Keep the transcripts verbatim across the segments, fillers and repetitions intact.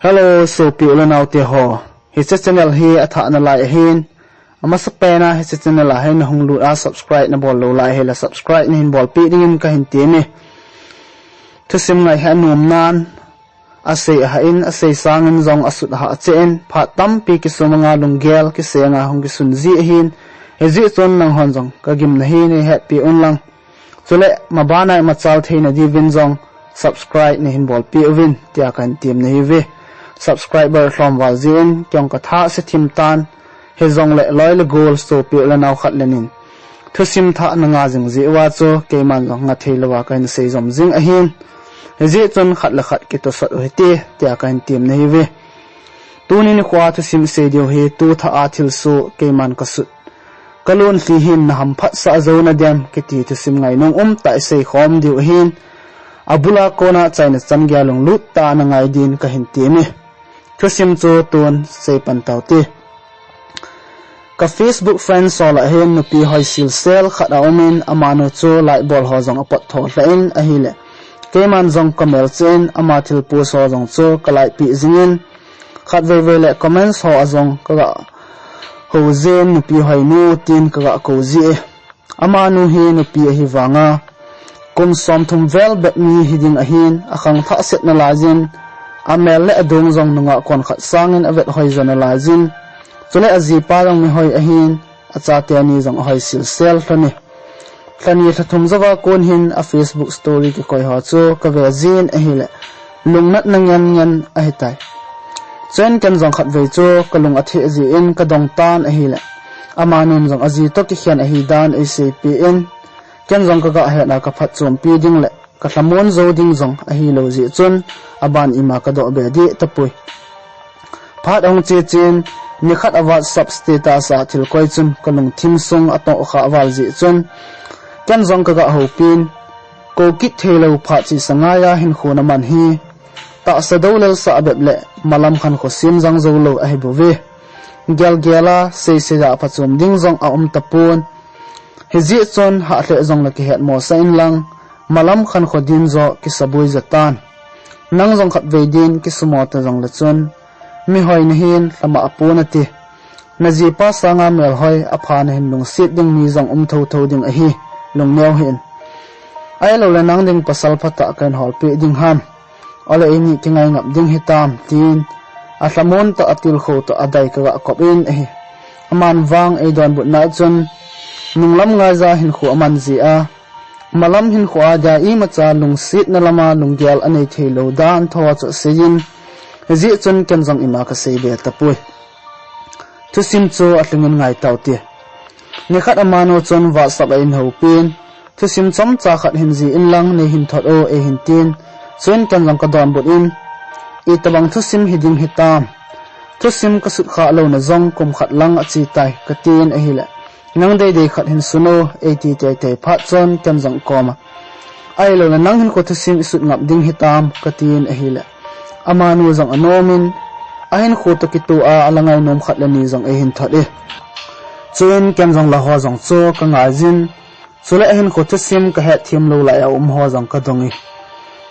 Hello, sopi u le nao te ho. Hiche channel hi athah nalai ahin. Amasa pen a hiche channel a hin nahung lut a subscribe nabol lou lai ahile subscribe nahin bolpeh dingin kahin teme. Thusim ngai hi anom nan, asei ahah in, asei sangin jong asut ahah cheh in, phat tampi kisumang a lunggel, kisenga hung kisun ji ahin. Hijeh chun nanghon jong kagimna hi neihetpi un lang. Chule, mabana imachal theina diuvin jong subscribe nahin bolpeh uvin, tia kahin tem nahiuve. Subscriber lhom val jeh in, keiin katha se thim tan, hijongle loi le gol sopi u le nao khat le nin thusim thah nanga jing jeh uva chu, keiman jong nga thei louva kahin sei jom jing ahin. Hijeh chun khat le khat kitosot u hite, tia kahin tem nahiuve. Tuni nikho a thusim sei diu hi, tu thah a thilsoh, keiman kasut kalon lhi hin nahamphat sah jou nadem, kiti thusim ngainung umtah isei khom diu ahin. Abul a kona chaina chan gei a lunglut tah a nangai din kahin teme. Thusim chu tun sei pan taute. Ka Facebook friends ho lah hin nupi hoi silsel khat aumin, amanu chu like bol ho jong apot tho lheh in ahile, keiman jong kamel cheh in ama thil post ho jong chu ka like peh jingin, khatvei vei le comments ho a jong kaga hou jin, nupi hoinu tin kaga kou ji e. Amanu hi nupi ahi vanga, kum somthum vel bep mi hiding ahin, akhangthah set nalaiyin, amel le adung jong nungah kon khat sangin avet hoi jo nalaiyin, chule ajipa jong mihoi ahin, achate ani jong ahoi silsel lhon e. Lhani lhathum jouva kon hin a Facebook story kikoi ho chu kave jin ahile, lungnatna ngen ngen ahitai. Chuin ken jong khatvei chu kalung atheh jeh in kadong tan ahile, amanun jong aji toh kikhen ahi dan eiseipeh in, ken jong kaga het a kaphatchompi ding le kalhamon jou ding jong ahilou jeh chun, aban ima kadoh be deh tapoi. Phat ahung che chen, nikhat a WhatsApp status a thil koi chun kalungthim sung atoh khah val jeh chun, ken jong kaga houpin, kou kit theilou phat chesa ngai a hinkho naman hi, tahsa doulel sah bep le malam khankho sem jang joulou ahibouve. Gelgel a seisei a phachom ding jong aum tapon. Hijeh chun hah lheh jongle kihetmosah inlang, malam khankho din joh kisaboi jatan. Nang jong khatvei din kisumo ta jongle chun, mihoi nahin lhamah pon ati. Najipa sanga melhoi apha nahin lungset ding mi jong um thotho ding ahi, lungneo hih in. Ahiloule nang ding pasal phatah kahin holpeh ding ham. Ole eini kingaingap ding hitam, tin alhamon tah a tilkhou tah a dai kaga kop in ahi. Aman vang eidonbutna chun, nunglam ngaija hinkho aman jeh a, malam hinkho a dia imacha lungsetna lama lunggel anei theilou dan tho chu aseiyin, hijeh chun ken jong ima kasei be tapoi. Thusim chu alhingin ngai taute. Nikhat amanu chun WhatsApp a ahin houpin, thusim chomcha khat hin ji inlang neihin thot o eihin tin, chuin ken jong kadonbut in, itobang thusim hiding hitam. Thusim kasut khah louna jong kum khat lang achetai katin ahile, nang deidei khat hin sun o eiti teitei phat chun ken jong koma, ahiloule nang hinkho thusim isut ngap ding hitam katin ahile, amanu jong anomin, ahinkho toh kitoh a ala ngainom khat le ni jong eihin thot e. Chuin ken jong laho jong chu kangaijin, chule ahinkho thusim kahetthem lou lai a um ho jong kadong e.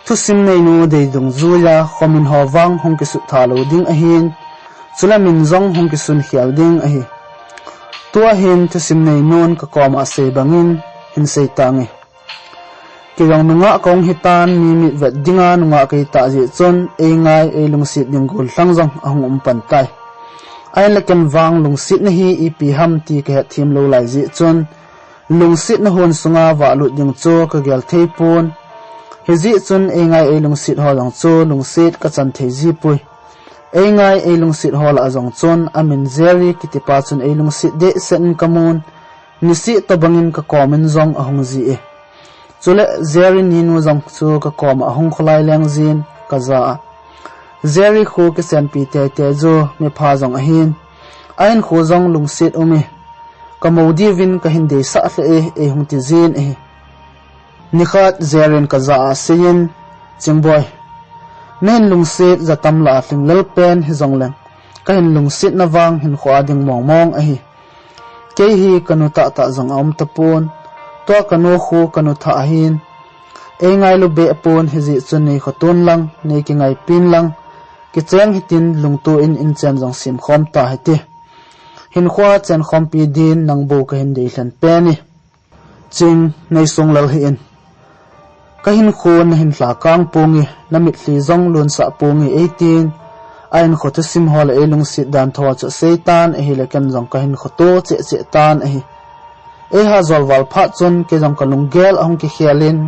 Thusim neinu dei dungjuia khomin ho vang hung kisut tha lou ding ahin, chule min jong hung kisun khel ding ahi. Tua hin thusim neinun kakoma asei bangin hinsei tange. Kei jong nungah kahung hitan, mi mitvet dinga nungah kahitah jeh chun, eingai eilungset ding gollhang jong ahung um pan tai. Ahinla ken vang lungsetna hi ipi ham ti kahetthem lou lai jeh chun, lungsetna hon sunga vahlut ding chu kagel thei pon. Hijeh chun eingai eilungset ho jong chu lungset kachan thei jipoi. Eingai eilungset ho lah a jong chun amin Jerry kitipa chun eilungset dehset in kamun, niseh tobangin kakomin jong ahung ji e. Chule Jerry ninu jong chu kakoma ahung kholai leng jin kaja a. Jerry khu kisenpi teitei ju mipha jong ahin, ahinkho jong lungset um e. Kamou diuvin kahin deisah lheh e, eihung ti jin ahi. Nikhat Jerryn kaja a aseiyin, Chingboi, nahin lungset jatam lah a lhinglel pen hijongleng, kahin lungsetna vang hinkho a ding mongmong ahi. Kei hi kanu tahtah jong aum tapon, tua kanu khu kanu thah ahin, eingailu behpon, hijeh chun neikhoton lang, neikingaipin lang, Kicheng hitin lungtuh in inchen jong semkhom ta hite. Hinkhoa chenkhompi din nang bou kahin deilhen pen e. Ching, nei sung lal hih in. Kahinkho nahin lhakang ponge, namitlhi jong lunsah ponge eitin, a hinkho thusim ho le eilungset dan tho chu aseitan ahile ken jong kahinkho toh cheh cheh tan ahi. Eiha jol val phat chun kei jong kalunggel ahung kikhel in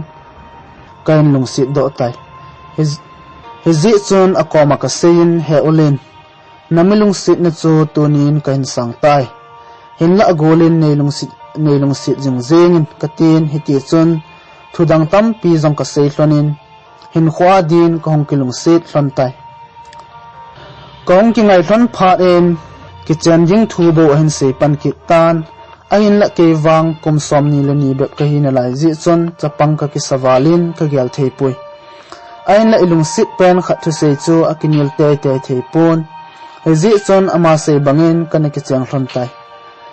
kahin lungset doh tai. Hi, hijeh chun akoma kaseiyin, He U Lin, nami lungsetna chu tunin kahin sang tai. Hinlah agol in nei lungset, nei lungset jing jengin katin, hitichun thudang tampi jong kasei lhonin, hinkhoa din kahung kilungset lhon tai. Kahung kingai lhon phat in, kichen ding thu bou ahin seipan kit tan, ahinlah kei vang kum somni le ni bep kahi nalai jeh chun chapang kakisa valin kagel theipoi. Ahinlah ilungset pen khat thusei chu akinel teitei theipon. Hijeh chun ama sei bangin kana kicheng lhon tai.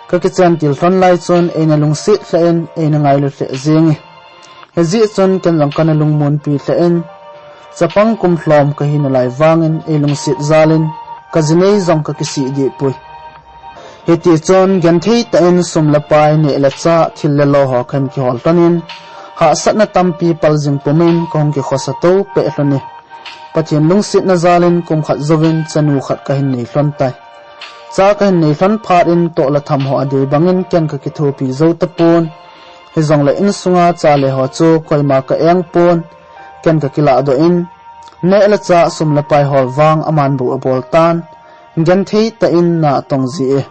Kakichen til lhon lai chun eina lungset lheh in eina ngailu lheh jenge. Hijeh chun ken jong kana lungmonpi lheh in, chapang kum lhom kahi nalai vangin eilungset jalin kajinei jong kakisih dehpoi. Hitichun genthei tah in sum le pai, neh le chah, thil le lo ho kahin kihol lhonin, hahsatna tampi pal jing pumin kahung kikhosa toupeh lhone. Pathen lungsetna jalin kum khat jouvin chanu khat kahin nei lhon tai. Cha kahin nei lhon phat in toh le tham ho adei bangin ken kakithopi jou tapon. Hijongle insunga cha le ho chu koima ka-eng pon. Ken kakilah doh in, neh le chah, sum le pai hol vang aman bou abol tan. Genthei tah in na atong jie.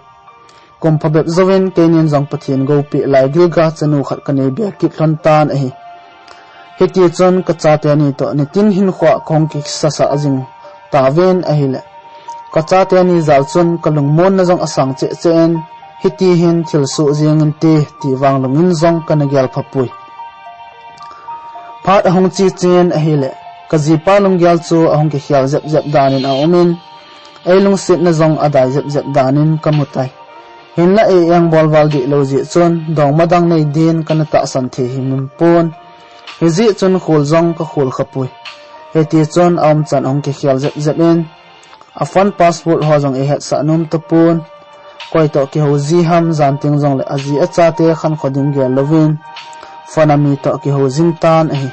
Kum phabep jouvin keinin jong Pathen goupeh lai dilga chanu khat kanei be kit lhon tan ahi. Hitichun kachate ni toh nitin hinkhoa kahung kisasah jing tauvin ahile, kachate ni jal chun kalungmonna jong asang cheh cheh in, hiti hin thilsoh jeng inte ti vang lungin jong kana gel phapoi. Phat ahung che chen ahile, kajipa lunggel chu ahung kikhel jep jep danin aumin, eilungsetna jong adai jep jep danin kamu tai. Hinlah ei-engbol val deh lou jeh chun dongma dang nei din kana tahsan thei himhim pon. Hijeh chun khol jong kakhol khapoi. Hitichun aumchan ahung kikhel jep jep in, aphone password ho jong eihetsah nom tapon. Koi toh kihou ji ham, jan teng jongle aji achate khankho ding gel louvin phone a mi toh kihou jing tan ahi.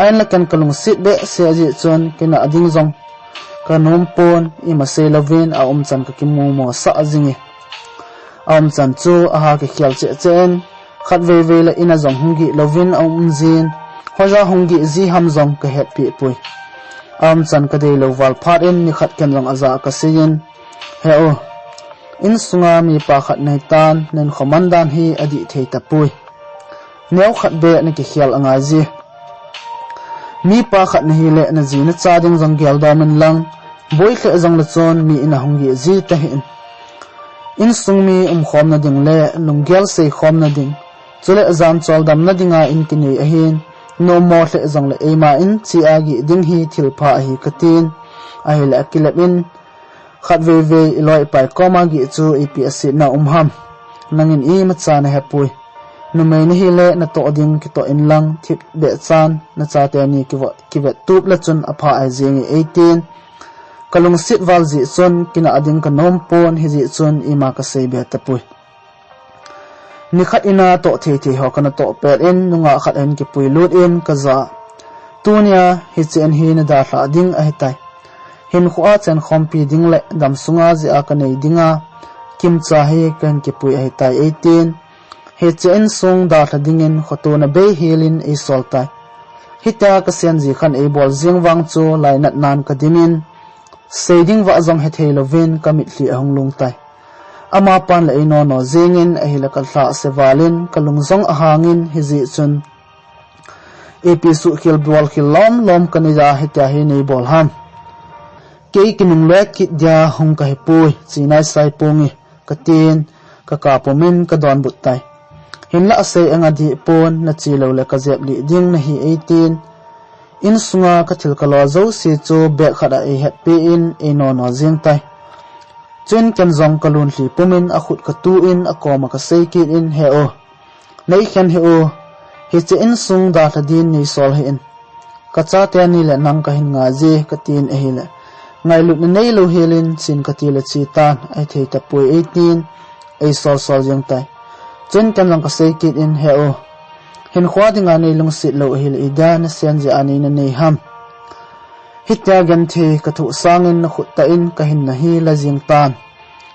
Ahinlah ken kalungset behseh jeh chun kinah ding jong kanom pon, ima sei louvin aumchan kakimomosah jinge. Aumchan chu aha kikhel cheh cheh in, khatvei vei le ina jong hung geh louvin aum jin, hoiya hung geh ji ham jong kahetpeh poi. Aumchan kadeilou val phat in nikhat ken jong ajah a kaseiyin, He U, insunga mipa khat nahitan, nahinkho mandan hi adih thei tapoi. Neokhat beh nakikhel angai ji. Mipa khat nahile naji nacha ding jong geldoh in lang, boi lheh jongle chun mi in ahung geh ji tahih in. Insung mi umkhomna ding le lunggel seikhomna ding, chule jan choldamna dinga in kinei ahin, nommo lheh jongle eima in che a geh ding hi thilpha ahi katin, ahile akilep in, khatvei vei iloi ipai koma geh chu ipi asetna um ham. Nangin imacha nahepoi. Numei nahile natoh ding kitoh in lang thip behchan nachate ni kivet, kivet tup le chun apha ahi jenge eitin. Kalungset val jeh chun kinah ding kanom pon, hijeh chun ima kasei be tapoi. Nikhat ina toh thei thei ho kana toh pet in nungah khat ahin kipui lut in kaja a, Tunia hiche in hi nadalhah ding ahitai. Hinkhoa chenkhompi ding le damsunga jeh a kanei dinga kimcha hi kahin kipui ahitai eitin. Hiche insung dalha dingin khotona bei helin eisol tai. Hitia kasen ji khan eibol jeng vang chu lainat nan kadimin, sei ding vah jong hethei louvin kamitlhi ahung lung tai. Amapan le einono jengin ahile kalhah se valin kalung jong ahangin hijeh chun, Ipi suhkhel bolkhel lom lom kaneiya hitia hi neibol ham. Kei kinungle kit dia hung kahipoi, che naisai ponge, katin, kakap pumin kadonbut tai. Hinlah asei anga dih pon, nache loule kajep lih ding nahi eitin. Insunga kathil kalo jouse chu bag khat a eihetpeh in einono jeng tai. Chuin ken jong kalunlhi pumin akhut katuh in akoma kasei kit in, He U, neikhen hih u, hiche insung dalha din neisol hih in. Kachate ni le nang kahin ngai je, katin ahile, Ngailutna neilou helin, chen kati le che tan, ahithei tapoi eitin, eisol sol jeng tai. Chuin ken jong kasei kit in, He u, hinkho dinga neilungset lou ahile idia nasen jeh a neina nei ham? Hitia genthei kathoh sangin nakhut tah in kahinna hi la jeng tan.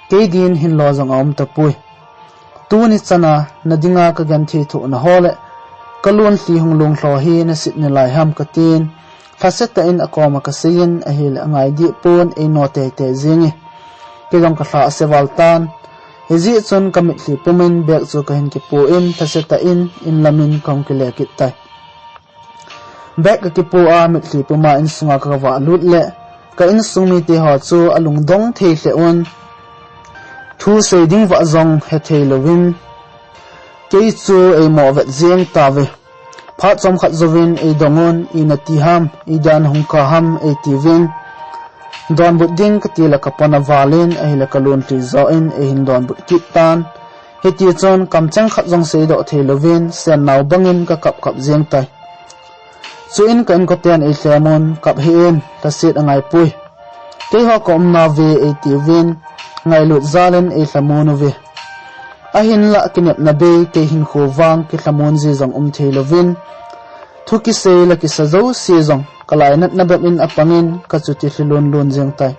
Kei din hinlo jong aum tapoi. Tuni chana nadinga kagenthei thohna ho le kalunlhi hung lunglho hi nasit nalai ham katin, lhasetah in akoma kaseiyin ahile angai deh pon eino teitei jenge. Kei jong kalha ase val tan. Hijeh chun kamitlhi pumin bag chu kahin kipo in lhasetah in inlamin kahung kile kit tai. Bag kakipo a mitlhi puma insunga kagavah lut le ka insung mite ho chu alungdong thei lheh un, thu sei ding vah jong hethei louvin, kei chu eimo vet jeng tauve. Phat chomkhat jouvin eidong un, Ina ti ham, idia nahung kah ham, eitiuvin. Donbut ding kati le kapona valin ahile kalunlhi joh in eihin donbut kit tan. Hitichun kamcheng khat jong seidoh thei louvin sennao bangin kakap kap jeng tai. Chuin ka inkoten eilhemun, Kap hih in, lhaset angaipoi. Keiho kaumnauve, eitiuvin, ngailut jalin eilhamon uve. Ahinlah kinepna bei kei hinkho vang kilhamon ji jong um thei louvin, thu kisei le kisa jouse jong kalainatna bep in apangin kachuti lhi lon lon jeng tai.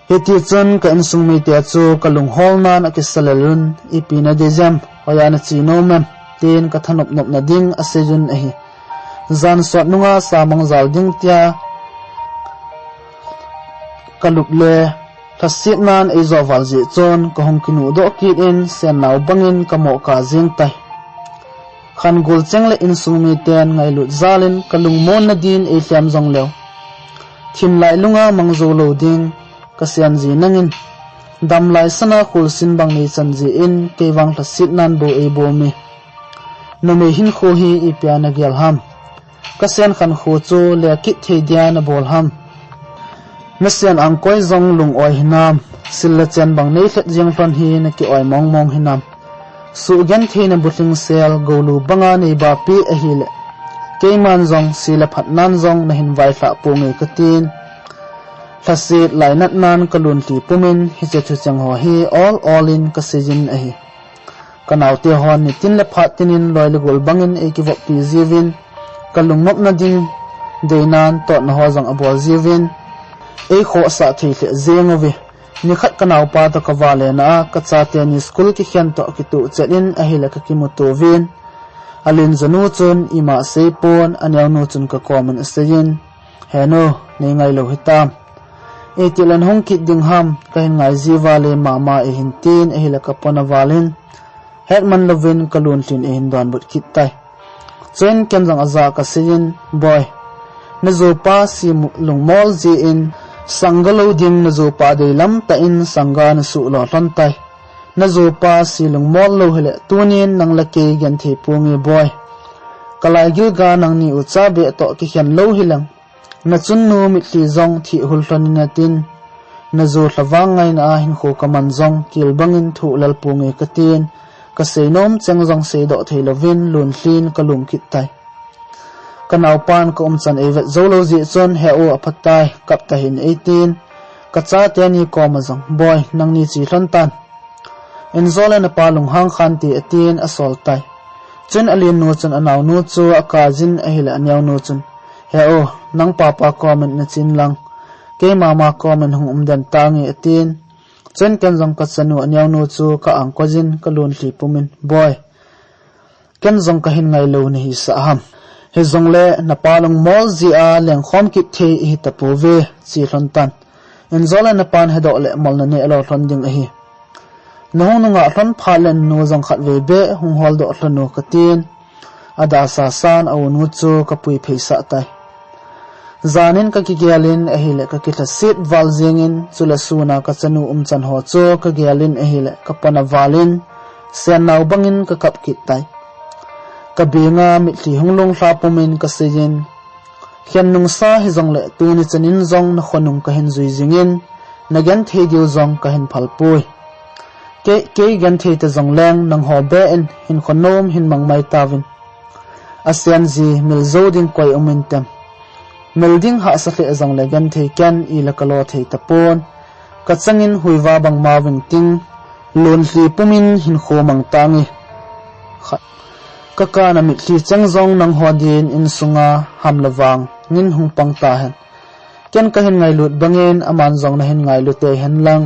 Hitichun ka insung mite chu kalungholnan akisa lel un, Ipi nadei jem, hoiya nache nom em? tin kathanop nopna ding aseiyun ahi. Jan sot nunga samang jal ding tia kalup le lhasetnan eijo val jeh chun kahung kinuhdoh kit in sennao bangin kamoh kah jeng tai. Khan gol cheng le insung miten ngailut jalin kalungmonna din eilhem jongleu, thim lai lunga mang jou lou ding kasen ji nangin, damlai sana kholsin bang neichan jeh in kei vang lhasetnan bou eibom e. Numei hinkho hi ipia nagel ham? Kasen khankho chu lekit thei dia nabol ham? Nasen angkoi jong lung-oi hinam, sil le chen bang neilhet jeng lhon hi naki-oi mong mong hinam? Suhgentheina bulhing sel goulu banga neibapi ahile, keiman jong si le phatnan jong nahin vailhah ponge katin, lhaset lainatnan kalunlhi pumin hiche thucheng ho hi ol olin kaseijin ahi. Kanaote hon nitin le phat tinin loi le gol bangin eikivoppi jiuvin, kalungnopna ding deinan totna ho jong abol jiuvin, eikhohsah thei lheh jeng uve. Nikhat kanaopa toh kavalena a, kachateni school kikhen toh kituh chet in ahile kakimuto uvin, alinjonu chun ima seipon, aneonu chun kakomin aseiyin, Henu, neingailou hitam? Itile nahung kit ding ham, kahin ngai jiuva le mama eihin tin ahile kapona valin, hetman louvin kalunlhin eihin donbut kit tai. Chuin ken jong ajah kaseiyin, Boi, najopa si lungmol jeh in sangga lou ding najopa deilam tah in sangga nasuh lo lhon tai. Najopa si lungmol lou hile tunin nang le kei genthei ponge boi. Kalaigilga nangni ucha beh toh kikhen lou hileng, nachunnu mitlhi jong thih hul lhonin atin, najo lhavang ngaina a hinkho kaman jong kil bangin thoh lel ponge katin, kaseinom cheng jong seidoh thei louvin lunlhin kalum kit tai. Kanaopan kaumchan eivet joulou jeh chun, He u, aphatai, kap tahih in eitin, kachateni koma jong, Boi, nangni che lhon tan, injo le napa lunghang khante, atin asol tai. Chun alinnu chun anaonu chu akaijin ahile aneonu chun, He u, nang papa komin nachen lang, kei mama komin hung umden tange, atin. Chun ken jong kachanu aneonu chu ka-angkoijin kalunlhi pumin, Boi, ken jong kahin ngailou nahisah ham? Hijongle napa lungmol jeh a lengkhom kit thei ihi tapouve, che lhon tan. Injo le napan hedoh le mol naneh lou lhon ding ahi. Nahung nungah lhon phat le nanu jong khatvei beh hung holdoh lhon u katin, adahsa san aunu chu kapui pheisah tai. Janin kakigelin ahile kakilhaset val jengin, chule suna kachanu umchan ho chu kagelin ahile kapona valin, sennao bangin kakap kit tai. Kabenga mitlhi hung lunglha pumin kaseijin, Khen nungsa hijongle tuni chanin jong nakhonung kahin jui jingin, nagenthei diu jong kahin phalpoi. Kei, kei genthei ta jongleng nangho beh in hinkho nom hin mang mai tauvin. Asen ji mil jou ding koi um intem? Mel ding hahsa lheh jongle genthei ken, ila kalo thei tapon. Kachangin huiva bang mauvin ting, lonlhi pumin hinkho mang tange. Khat. Kaka namitlhi cheng jong nangho din insunga ham le vangin hung pang tahen. Ken kahin ngailut bangin aman jong nahin ngailu tei hen lang.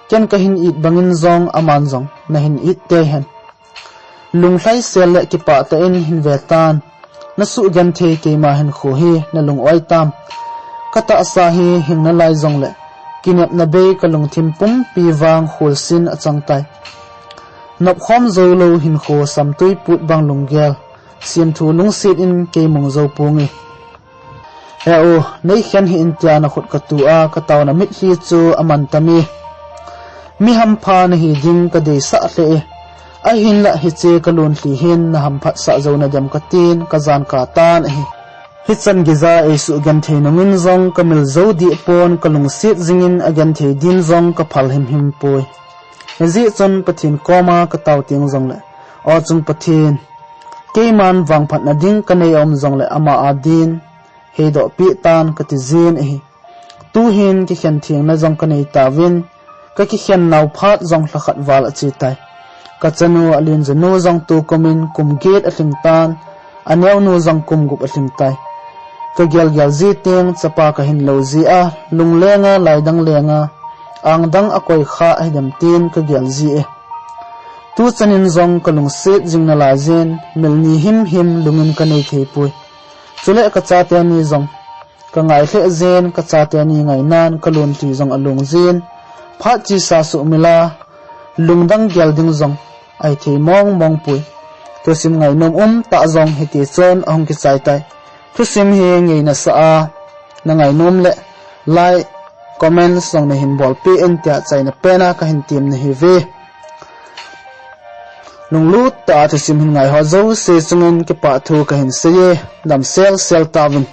Ken kahin it bangin jong aman jong nahin it tei hen. Lunglhaisel le kipah tah in hin ve tan. Nasuh genthei keima hinkho hi nalung oi tam. Katahsa hi hing nalai jongle, kinepna bei kalungthim pumpi vang kholsin achang tai. Nopkhom joulou hinkho samtui put bang lunggel, semthu lungset in kei mong jou ponge. He u, neikhen hih in tia nakhut katua, kataona mitlhi chu aman tame. Mi hampha nahi ding kadeisah lheh e. Ahinlah hiche kalonlhi hin nahamphatsah jou nadem katin, kajan katan ahi. Hichan geija eisuh genthei nungin jong kamil jou deh pon, kalungset jingin agenthei din jong kaphal himhim poi. Hijeh chun Pathen koma katao teng jongle, O chung Pathen, keiman vangphatna ding kanei aum jongle ama adin heidoh peh tan kati jin ahi. Tuhin kikhen thengna jong kanei tauvin, kakikhen nau phat jong lhakhat val ache tai. Kachanu Alinjanu jong tukumin kum get alhing tan, aneonu jong kum gup alhing tai. Kagelgel ji teng chapa kahin lou jia, lunglenga laidang lenga, angdang akoi kha ahidem tin kagel ji e. Tuchanin jong kalungset jing nalai jin, mil ni himhim lungin kanei thei poi. Chule kachateni jong kangai lheh jin, kachateni ngainan kalonlhi jong alung jin. Phat chesa suhmila, lungdang gel ding jong ahithei mong mong poi. Thusim ngainom umtah jong hitichun ahung kichai tai. Thusim hi ngeina sa a, nangainom le like, comments jong nahin bolpeh in tia chaina pena kahin tem nahiuve. Lunglut tah a thusim hin ngaiho jouse chungin kipah thu kahin seiye, damsel sel tauvin.